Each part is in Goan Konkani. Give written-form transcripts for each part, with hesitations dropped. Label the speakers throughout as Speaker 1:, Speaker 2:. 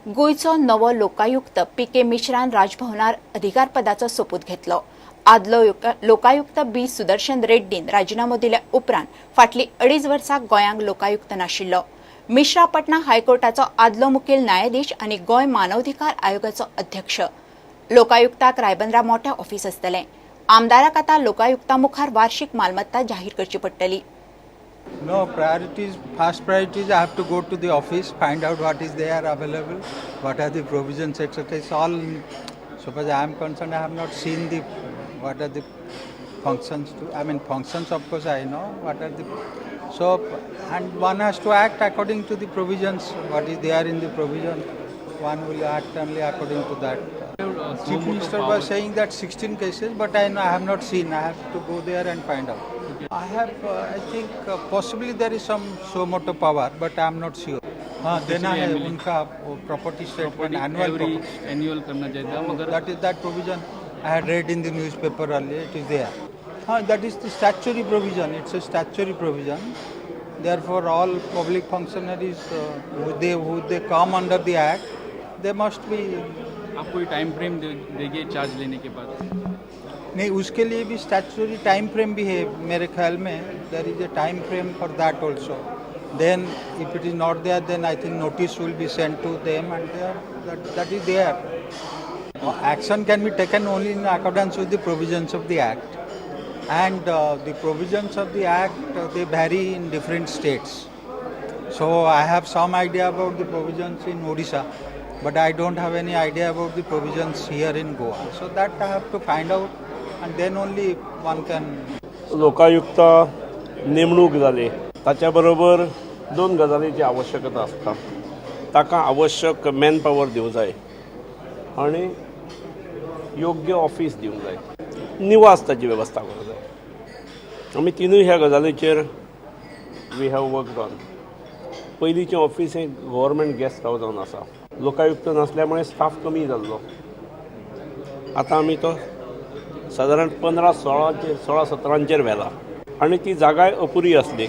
Speaker 1: गोंयचो नवो लोकायुक्त पी के मिश्रान राजभवनार अधिकारपदाचो सोपूत घेतलो. आदलो लोकायुक्त बी सुदर्शन रेड्डीन राजिनामो दिल्या उपरांत फाटलीं 2.5 वर्सां गोंयांक लोकायुक्त नाशिल्लो. मिश्रा पटना हायकोर्टाचो आदलो मुखेल न्यायाधीश आनी गोंय मानवाधिकार आयोगाचो अध्यक्ष. लोकायुक्ताक रायबंदरा मोठें ऑफिस आसतलें. आमदाराक आतां लोकायुक्ता मुखार वार्षिक मालमत्ता जाहीर करची पडटली.
Speaker 2: No, priorities, first priorities, I have to go to the office, find out what is there available, what are the provisions, etc. It's all, so far as I am concerned, I have not seen the, what are the functions to, I mean, functions of course I know, what are the, so, and one has to act according to the provisions, what is there in the provision, one will act only according to that. Chief Minister was saying that 16 cases, but I know I have not seen, I have to go there and find out. I have, I think, possibly there is some suo motu power, but I am not sure. हाँ, देना है उनका property statement, annual property.
Speaker 3: Annual करना चाहिए मगर
Speaker 2: That is that provision I had read in the newspaper earlier, it is there. हाँ, that is the statutory provision, it's a statutory provision. Therefore, all public functionaries who they come under the act, they must be.
Speaker 3: आप कोई टाइम फ्रेम देंगे चार्ज लेने के बाद?
Speaker 2: नहीं, उसके लिए भी स्टैच्यूटरी टाइम फ्रेम भी है मेरे ख्याल में. There is a time frame for that also. Then if it is not there, then I think notice will be sent to them and that is there. Action can be taken only in accordance with the provisions of the act, and the provisions of the act, they vary in different states. So I have some idea about the provisions in Odisha, but I don't have any idea about the provisions here in Goa. So that I have to find out, and then only one can.
Speaker 4: Lokayukta नेमणूक जाली ताच्या बरोबर दोन गजालीची आवश्यकता आसता. ताका आवश्यक मॅन पावर दिवंक जाय आनी योग्य ऑफीस दिवंक जाय, निवास ताची वेवस्था करूंक जाय. आमी तिनूय ह्या गजालीचेर we have worked on. पयलींचें ऑफीस हें गव्हर्मेंट गेस्ट हावस जावन आसा. लोकायुक्त नासल्या मुळे स्टाफ कमी जाल्लो. आतां आमी तो सादारण 15 16चेर 16 17चेर व्हेला आनी ती जागाय अपुरी आसली.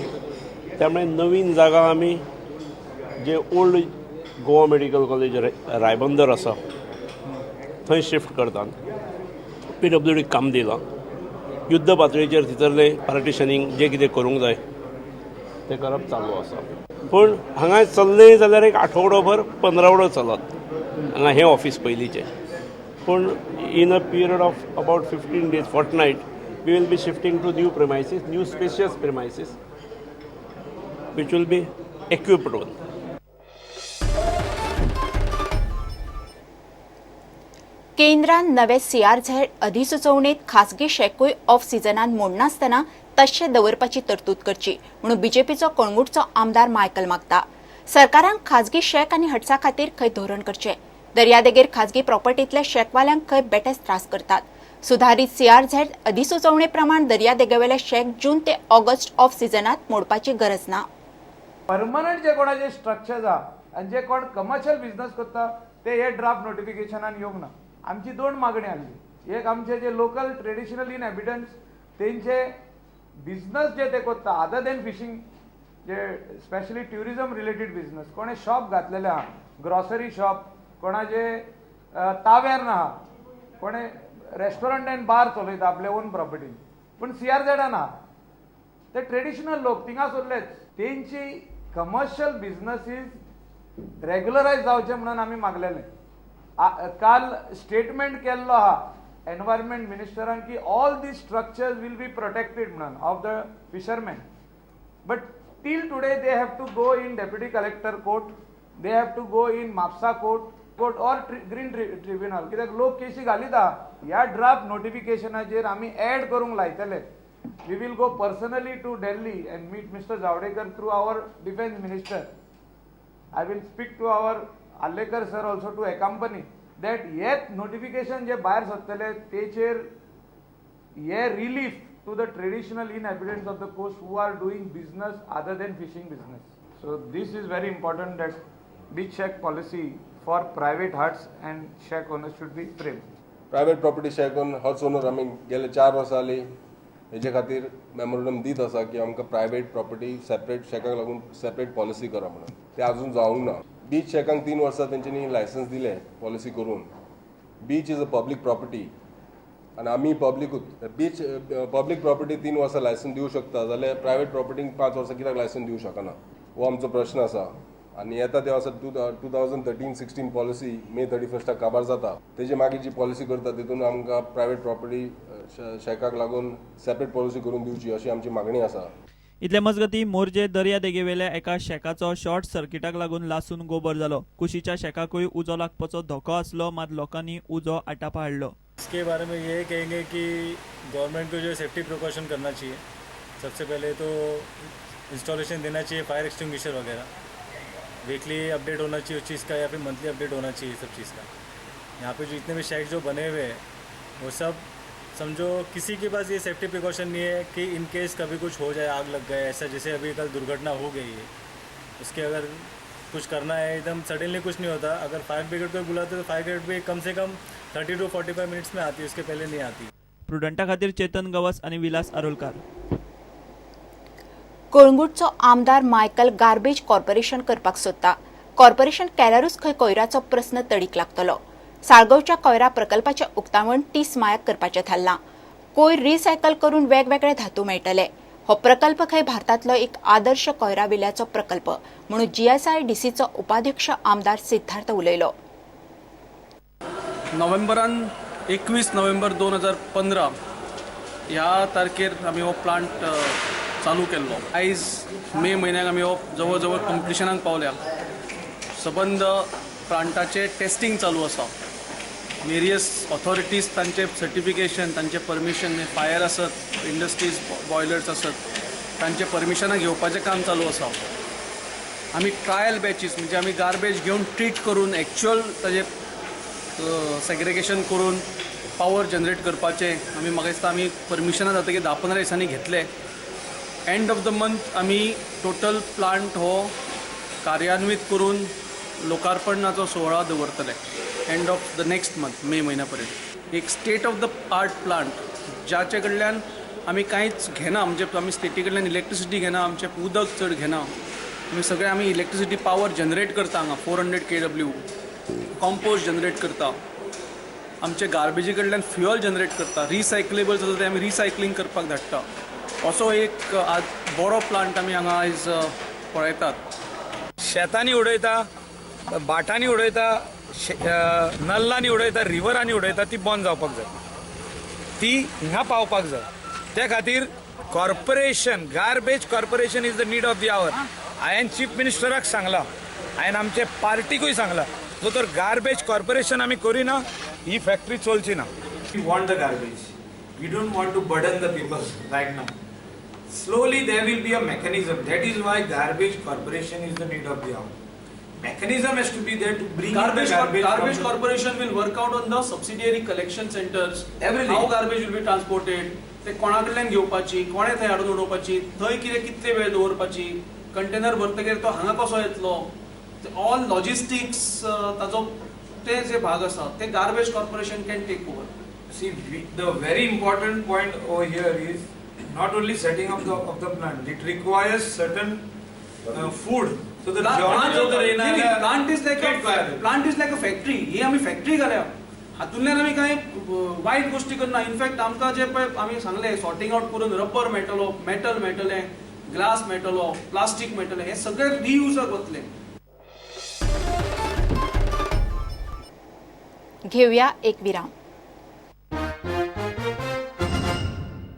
Speaker 4: त्यामुळे नवीन जागा आमी जे old Goa medical college Ribandar आसा थंय शिफ्ट करतात. पीडब्ल्यूडीक काम दिलां. युद्ध पातळीचेर भितरलें पार्टिशनींग जें कितें करूंक जाय तें करप चालू आसा. पूण हांगा चल्लें जाल्यार एक आठवडोभर पंदरावडो चलत हांगा हें ऑफीस पयलींचें. पूण in a period of about 15 days, fortnight, we will be shifting to new premises, new spacious premises, which will be equipped one.
Speaker 1: केंद्रान नवे सीआरझेड अधिसुचोवणेंत खासगी शॅकूय ऑफ सिजनान मोडनासतना तशें दवरपाची तरतूद करची म्हणून बीजेपीचो कळंगूटचो आमदार मायकल मागता. सरकारान खाजगी शॅक आनी हट्सा खातीर खंय धोरण करचें. दर्यादेगेर खाजगी प्रॉपर्टींतल्या शॅकवाल्यांक खंय बेटेच त्रास करतात. सुधारीत सीआरझेड अधिसुचोवणे प्रमाण दर्यादेगेवेले शॅक जून ते ऑगस्ट ऑफ सिजनात मोडपाची गरज ना.
Speaker 5: परमनंट जे कोणाचे स्ट्रक्चर्स आहा आनी जे कोण कमर्शियल बिझनस करता ते हे ड्राफ्ट नोटिफिकेशनान येवंक ना. आमची दोन मागणी आसली. एक, आमचे जे लोकल ट्रेडिशनल इनहॅबिटंट्स तेंचे बिझनस जे ते करता अदर दॅन फिशींग, जे स्पेशली ट्युरिझम रिलेटेड बिझनस, कोणे शॉप घातलेले आहा, ग्रॉसरी शॉप, कोणाचे ताव्यार्न आहा, कोणे रेस्टॉरंट अँड बार चलयता आपले ओन प्रॉपर्टीन, पूण सीआरझेडान आहा, ते ट्रेडिशनल लोक थिंगा सोडलेच, तेंची कमर्शियल बिझनसीस रेग्युलरायज जावचे म्हणून आमी मागलेले. काल स्टेटमेंट केल्लो आहा एनवायरमेंट मिनिस्टरान की all these structures will be protected म्हणून of the fishermen, but till today they have to go in deputy collector court, they have to go in Mapusa court or green tribunal, कित्याक लोक केशी घालीत आहा. ह्या ड्राफ्ट नोटिफिकेशनाचेर आमी एड करूंक लायतले. We will go personally to Delhi and meet Mr. Javadekar through our defence minister. I will speak to our Arlekar sir also to accompany that. हे नोटिफिकेशन जे भायर सरतले तेचेर हे relief to the traditional inhabitants of the coast who are doing business other than fishing business. So this is very important, that beach shack policy for private huts and shack owners should be framed.
Speaker 6: Private property shack own huts owner आमी गेले 4 वर्सां जाली हेजे खातीर मेमोरंडम दीत आसा की आमकां प्रायवेट प्रॉपर्टी सेपरेट शॅकाक लागून सेपरेट पॉलिसी करा म्हणून. ते अजून जावंक ना. बीच शॅकांक 3 वर्सां तेंच्यांनी लायसन्स दिलें पॉलिसी करून. Beach is a public property आनी आमी पब्लिकूच. बीच पब्लीक प्रॉपर्टी 3 वर्सां लायसन्स दिवं शकता जाल्यार प्रायवेट प्रॉपर्टीक 5 वर्सां कित्याक लायसन्स दिवं शकना, हो आमचो प्रश्न आसा. आनी येता ते वर्सा 2013-16 पॉलिसी मे 31 काबार जाता. तेजे मागीर जी पॉलिसी करता तितून आमकां प्रायवेट प्रॉपर्टी शॅकाक लागून सेपरेट पॉलिसी करून दिवची अशी आमची मागणी आसा.
Speaker 7: इतले मजगती, मोरजे दर्यादेगेवेल्या एका शॅकाचो शॉर्ट सर्किटाक लागून लासून गोबर जालो. कुशीच्या शॅकाकूय उजो लागपाचो धोको आसलो, मात लोकांनी उजो आटापा हाडलो.
Speaker 8: इसके बारे में ये कहेंगे कि गवर्नमेंट को जो सेफ्टी प्रिकॉशन करना चाहिए, सबसे पहले तो इंस्टॉलेशन देना चाहिए फायर एक्सटिंग्विशर वगैरह. वीकली अपडेट होना चाहिए उस चीज़ का या फिर मंथली अपडेट होना चाहिए सब चीज़ का. यहाँ पे जो जितने भी शेक जो बने हुए हैं, वो सब समझो किसी के पास ये सेफ्टी प्रिकॉशन नहीं है कि इन केस कभी कुछ हो जाए, आग लग गए, ऐसा जैसे अभी कल दुर्घटना हो गई है. उसके अगर कुछ करना है, एकदम सडनली कुछ नहीं होता. अगर फायर ब्रिगेड को बुलाते तो फायर ब्रिगेड भी कम से कम 30 टू 45 मिनट्स में आती है, उसके पहले नहीं आती.
Speaker 7: प्रुडंटा खातीर चेतन गवस आणि विलास आरोलकार.
Speaker 1: कळंगूटचो आमदार मायकल गार्बेज कॉर्पोरेशन करपाक सोदता. कॉर्पोरेशन केल्यारूच खंय कोयराचो प्रस्न तडीक लागतलो. साळगांवच्या कोयरा प्रकल्पाचें उक्तावण 30 मायाक करपाचें थारलां. कोयर रिसायकल करून वेगवेगळे धातू मेळटले. हो प्रकल्प खंय भारतांतलो एक आदर्श कोयरा विल्याचो प्रकल्प म्हणून जीएसआयडीसीचो उपाध्यक्ष आमदार सिद्धार्थ उलयलो.
Speaker 9: नोव्हेंबरान, 21 नोव्हेंबर 2015 ह्या तारखेर आमी हो प्लांट चालू केल्लो. आयज मे म्हयन्याक आमी हो जवळ जवळ कंप्लिशनाक पावल्या. सबंद प्लांटाचें टेस्टींग चालू आसा. वेरियस ऑथॉरिटीज तांचे सर्टिफिकेशन, तांचे परमिशन, फायर आसत, इंडस्ट्रीज बॉयलर्स आसत, तांचे परमिशनां घेवपाचें काम चालू आसा. आमी ट्रायल बॅचीस, म्हणजे आमी गार्बेज घेवन ट्रीट करून एक्च्युअल ताजें सेग्रिगेशन करून पावर जनरेट करपाचें आमी, म्हाका दिसता, आमी परमिशनां जातकीर 10-15 दिसांनी घेतले. एंड ऑफ the month आमी टोटल प्लांट हो कार्यान्वीत करून लोकार्पणाचो सुवाळो दवरतले, end of the next month, मे म्हयन्या पर्यंत. एक state of the art plant, जाचे कडल्यान आमी कांयच घेना, म्हणजे आमी स्टेटी कडल्यान इलेक्ट्रिसिटी घेना, आमचें उदक चड घेना, आमी सगळे आमी इलेक्ट्रिसिटी पावर जनरेट करता हांगा. 400 kW compost generate करता, आमचे गार्बेजी कडल्यान फ्युअल जनरेट करता, रिसायकलेबल जाता ते आमी रिसायकलींग करपाक धाडटा. असो एक आज बरो प्लांट आमी हांगा आयज पळयतात.
Speaker 5: शेतांनी उडयता, भाटांनी उडयता, नल्लांनी उडयता, रिवरांनी उडयता, ती बंद जावपाक जाय. ती हिंगा पावपाक जाय. त्या खातीर corporation, garbage corporation is the need of the hour. हांवें चीफ मिनिस्टराक सांगलां, हांवें आमचे पार्टीकूय सांगलां, जो तर गार्बेज कॉर्पोरेशन आमी करिना, ही फॅक्टरी चलची ना.
Speaker 10: We want the garbage. We don't want to burden the people right now. Slowly there will be a mechanism. That is why garbage corporation is the need of the hour. Mechanism has to be there to bring in the
Speaker 9: Garbage,
Speaker 10: garbage.
Speaker 9: Garbage
Speaker 10: from the-
Speaker 9: corporation will work out on the subsidiary collection centers.
Speaker 10: Everything.
Speaker 9: How garbage will be transported, ते कोणा कडल्यान घेवपाची, कोणे थंय हाडून उडोवपाची, थंय कितें कितले वेळ दवरपाची, कंटेनर भरतकीर तो हांगा कसो येतलो, ऑल लॉजिस्टिक्स ताजो ते जे भाग आसा ते garbage corporation can take over.
Speaker 10: See, the very important point over here is not only setting up of the plant, it requires certain food. So the journey of the rain
Speaker 9: Plant is like a plant is like a factory. ही आमी फॅक्टरी घाल्या. हातूंतल्यान आमी कांय वायट गोश्टी करना. इनफॅक्ट आमकां जे पळय आमी सांगलें, सॉर्टिंग आउट करून रबर मेळटलो, मेटल मेळटलें, ग्लास मेळटलो, प्लास्टीक मेळटलें, हे सगळे रियुजाक वतले.
Speaker 1: घेऊया एक विराम.